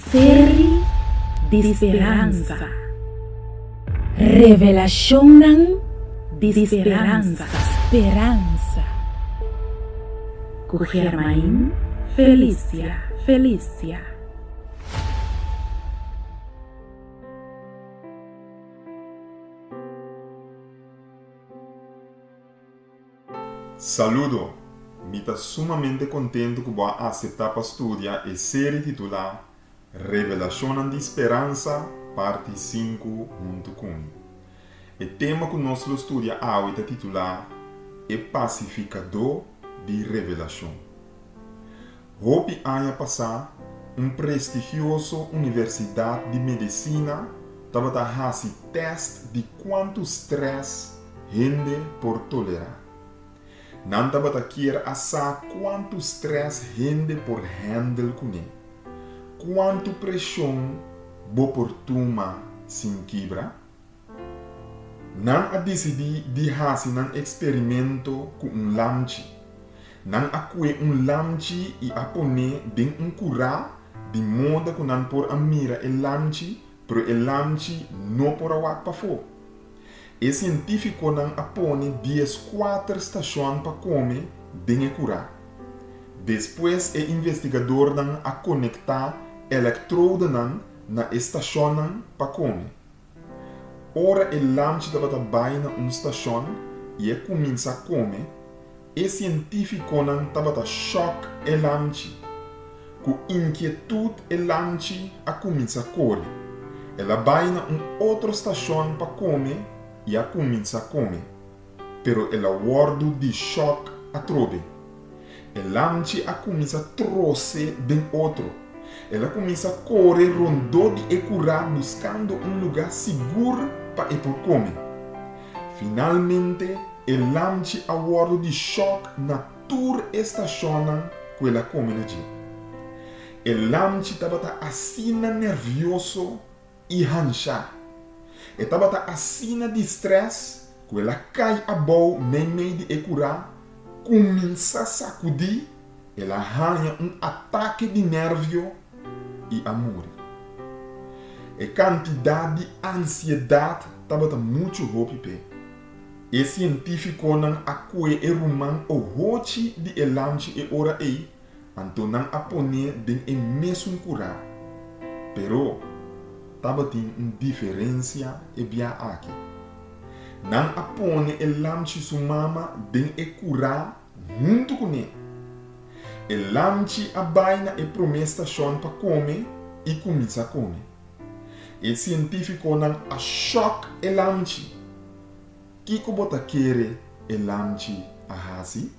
Seri di speransa. Revelashonnan di speransa. Speransa. Ku Germain Felicia Felicia. Saludo! Mi ta sumamente kontentu ku bo a aseptá pa studia e seri titulá Revelashonnan di Speransa, Parti sinku huntu ku mi. E tema ku nos lo studia awe ta titulá E Pasifikadó di Revelashon. Hopi aña pasá, un prestigioso universidat di medisina tabata hasi tèst di kuantu strès hende por tolerá. Nan tabata kier a sa kuantu strès hende por hèndel kuné. Kuantu preshon bo por tuma sin kibra? Nan a disidí di hasi nan eksperimento ku un lamchi. Nan a kue un lamchi i a pon'é den un kurá di moda ku nan por a mira e lamchi, pero e lamchi no por a wak pafó. E sientífikonan a pone dieskuater stashon pa kome den e kurá. Despues e investigadornan a konektá elektrodenan na e stashonnan pa kome. Ora e lamchi tabata bai na un stashon i e kuminsá kome, e sientífikonan tabata shòk e lamchi. Ku inkietut e lamchi a kuminsá kore. El a bai na un otro stashon pa kome i a kuminsá kome, pero el a wòrdu di shòk atrobe. E lamchi a kuminsá trose den otro. El a kuminsá kore rondó di e kurá buskando un lugá sigur pa e por kome. Finalmente e lamchi a wòrdu di shòk na tur e stashonnan ku el a kome na dje. E lamchi tabata asina nèrvioso i hanshá. E tabata asina di strès ku el a kai abou meimei di e kurá, kuminsá sakudí, el a haña un atake di nèrvio i a muri. E kantidat di ansiedat tabata muchu hopi p'e. E sientífikonan a kue e ruman ohochi di e lamchi e ora ei Anto nan a pon'é den e mesun kurá. Pero, tabatin un diferensia e bia aki. Nan a pone e lamchi su mama den e kurá huntu kuné. E lamchi a bai na e promé stashon pa kome i kuminsá kome. E sientífikonan a shòk e lamchi. Kiko bo ta kere e lamchi a hasi?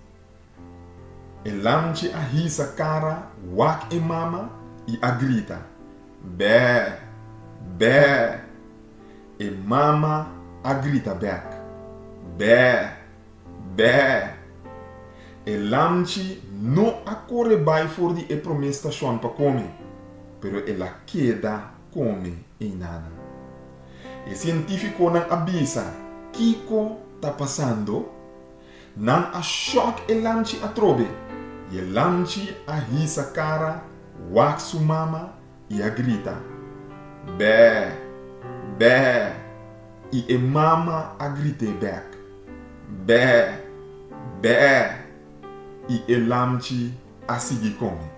E lamchi a hisa kara wak e mama i a grita, Bè! Bè! E mama a grita bèk, Bè! Bè! E lamchi no a kore bai for di e promé stashon pa kome, pero el a keda kome einanan. E sientífikonan a bisa, Kiko ta pasando? Nan a shòk e lamchi atrobe, i e lamchi a hisa kara wak su mama i a grita, Bè! Bè! I e mama a grit'é bèk, Bè! Bè! I e lamchi a sigui kome.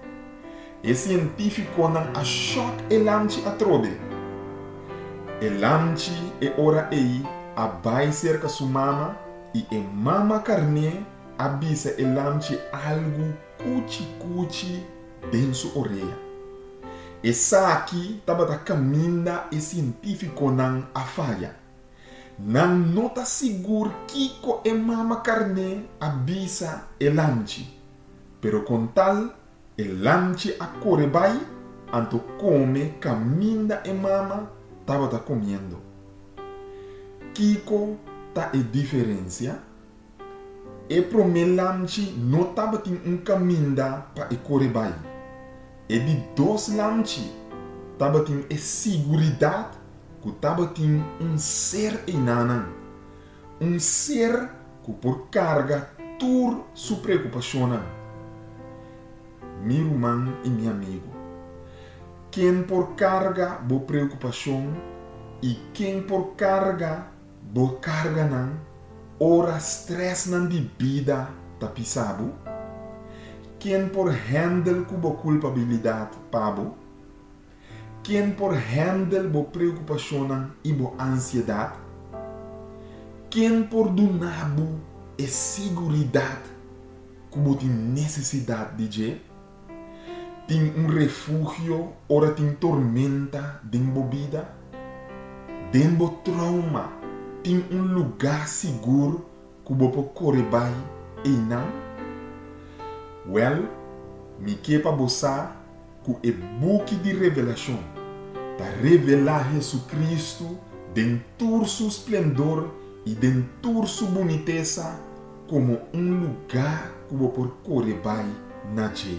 E sientífikonan a shòk e lamchi atrobe. E lamchi e ora ei a bai serka su mama i e mama karné a bisa e lamchi algu kuchi kuchi den su orea. Esaki tabata kaminda e sientífikonan a faya. Nan no ta sigur kiko e mama karné a bisa e lamchi, pero kon tal e lamchi a kore bai anto kome kaminda e mama tabata komiendo. Kiko ta e diferensia? E promé lamchi no tabatin un kaminda pa e kore bai. E di dos lamchi tabatin e siguridat ku tabatin un ser einanan, un ser ku por karga tur su preokupashonnan. Mi ruman i mi amigu. Ken por karga bo preokupashon i ken por karga bo karganan ora strèsnan di bida ta pisa bo? Ken por hèndel ku bo kulpabilidat pa bo? Ken por hèndel bo preokupashonnan i bo ansiedat? Ken por duna bo e siguridat ku bo tin nesesidat di dje? Tin un refugio ora tin tormenta den bo bida? Den bo trauma tin un lugá sigur ku bo por kore bai einan? Wèl, mi ke pa bo sa ku e buki di Revelashon ta revelá Hesukristu den tur su splendor i den tur su bunitesa komo un lugá ku bo por kore bai na dje.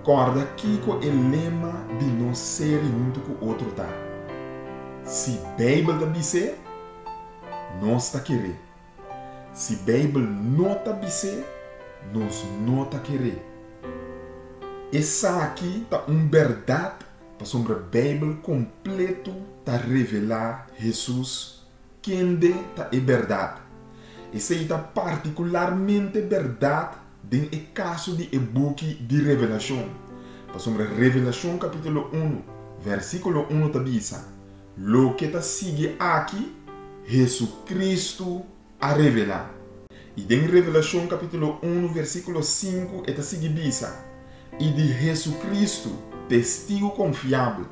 Kòrda kiko e lema di nos seri huntu ku otro ta, Si Beibel ta bis'é, nos ta ker'é. Si Beibel no ta bis'é, nos no ta ker'é. Esaki ta un bèrdat pasobra Beibel kompletu ta revelá Hesus Kende ta e bèrdat? Esei ta partikularmente bèrdat den e kaso di e buki di Revelashon, pasobra Revelashon kapítulo unu, vèrsikulo unu ta bisa, Loke ta sigui aki, Hesukristu a revelá. I den Revelashon kapítulo unu, vèrsikulo sinku e ta sigui bisa, I di Hesukristu, testigu konfiabel,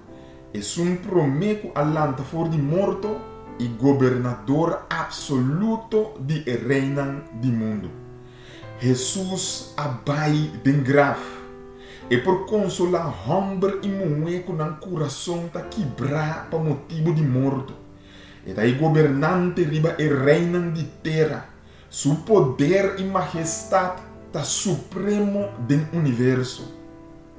Esun promé ku a lanta for di morto i gobernador apsoluto di e reinan di mundu. Hesus a bai den graf. E por konsolá hòmber i muhé ku nan kurason ta kibrá pa motibu di morto. E ta e gobernante riba e reinan di tera. Su poder i majestat ta supremo den universo.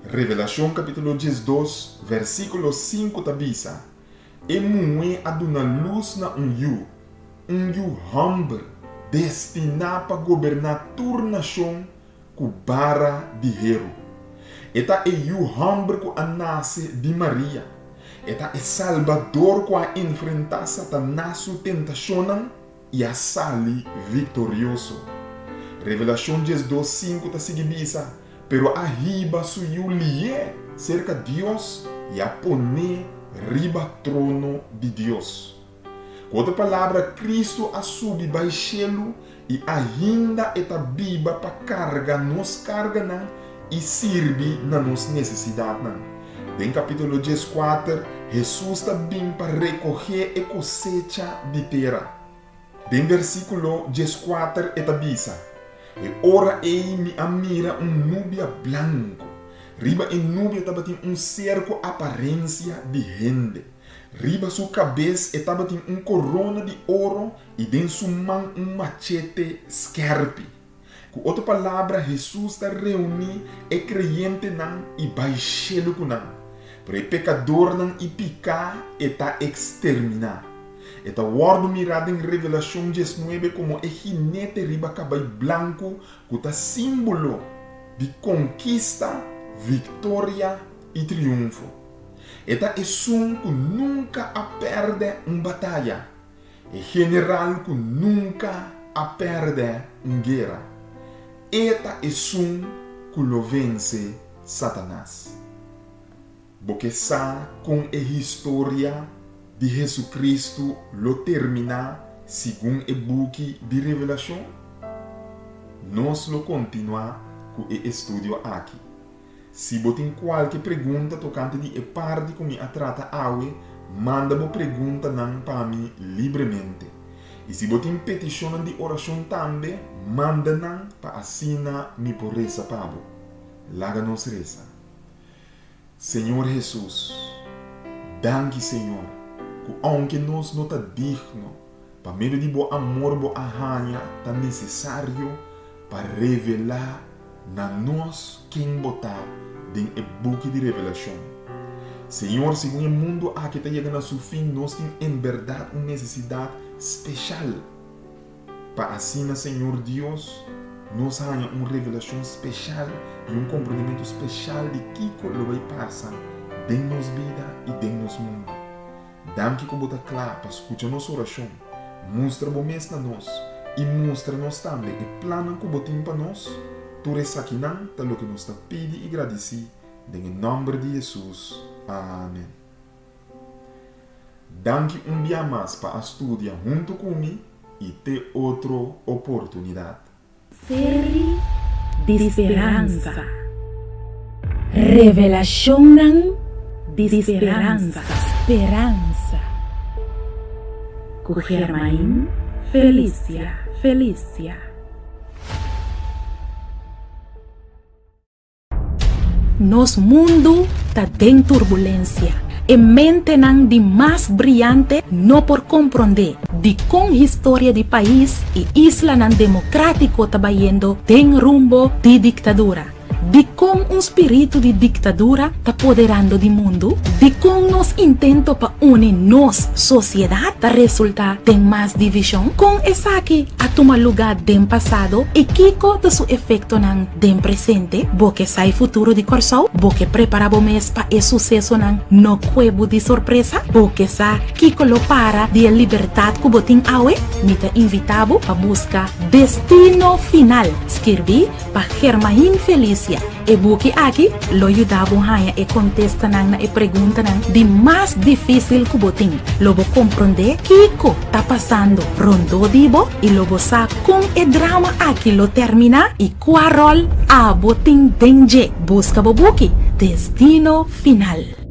Revelashon kapítulo 12, versíkulo 5 ta bisa, E muhé a duna lus na un yu, un yu hòmber destiná pa goberná tur nashon ku bara di heru. E ta e yu hòmber ku a nase di Maria. E ta e Salbador ku a enfrentá Satanas su tentashonnan i a sali viktorioso. Revelashon 12, 5 ta sigui bisa, Pero a hiba su yu lié serka Dios i a pon'é riba trono di Dios. Ku otro palabra, Kristu a subi bai shelu i ainda e ta biba pa karga nos karganan i sirbi na nos nesesidatnan. Den kapítulo 14, Hesus ta bin pa rekohé e kosecha di tera. Den versíkulo 14 e ta bisa, E ora ei mi a mira un nubia blanku. Riba e nubia tabatin un ser ku aparensia di hende. Riba su kabes e tabatin un korona di oro i den su man un machete skèrpi. Ku otro palabra, Hesus ta reuní e kreyentenan i bai shelu ku nan. Pero e pekadornan i piká e ta eksterminá. E ta wòrdu mirá den Revelashon 19 komo e hinete riba kabai blanku ku ta símbolo di konkista, viktoria i triunfo. E ta esun ku nunka a pèrdè un bataya. E general ku nunka a pèrdè un guera. E ta esun ku lo vense Satanas. Bo ke sa kon e historia di Hesukristu lo terminá segun e buki di Revelashon? Nos lo kontinuá ku e estudio aki. Si bo tin kualke pregunta tokante di e parti ku mi a trata awe, manda bo preguntanan pa mi libremente. I si bo tin petishonnan di orashon tambe, manda nan pa asina mi por resa pa bo. Laga nos resa. Señor Hesus, danki Señor, ku ounke nos no ta digno, pa medio di bo amor bo a haña ta nesesario pa revelá na nos ken bo ta den e buki di Revelashon. Señor, segun e mundu aki ta yega na su fin, nos tin en bèrdat un nesesidat speshal pa asina, Señor Dios, nos haña un revelashon speshal i un komprondementu speshal di kiko lo bai pasa. den nos bida i den nos mundu. Danki ku bo ta kla pa skucha nos orashon, mustra bo mes na nos i mustra nos tambe e plannan ku bo tin pa nos, tur esakinan ta loke nos ta pidi i gradisí den e nòmber di Hesus. Amen. Danki un bia mas pa a studia huntu ku mi i te otro oportunidat. Seri di speransa. Revelashonnan di speransa. Speransa. Ku Germain Felicia Felicia. Nos mundu ta den turbulensia. E mentenan di mas briante no por komprondé dikon historia di pais i islanan demokratiko ta bayendo den rumbo di diktadura. Dikon un spiritu di diktadura ta poderando di mundu? Dikon nos intento pa uni nos sosiedat ta resultá den mas divishon? Kon esaki a tuma lugá den pasado i kiko ta su efektonan Den presente, bo ke sa e futuro di Kòrsou? Bo ke prepará bo mes pa e susesonan no kue bo di sorpresa? Bo ke sa kiko lo para di e libertat ku bo tin awe? Mi ta invitá bo pa buska Destino Final, skirbí pa Germain Felicia. E buki aki lo yuda bo haña e kontestanan na e preguntanan di mas difísil ku bo tin. Lo bo komprondé kiko ta pasando rondó di bo i lo bo sa Kon e drama aki lo terminá i kua ròl abo tin den dje? Buska bo buki Destino Final.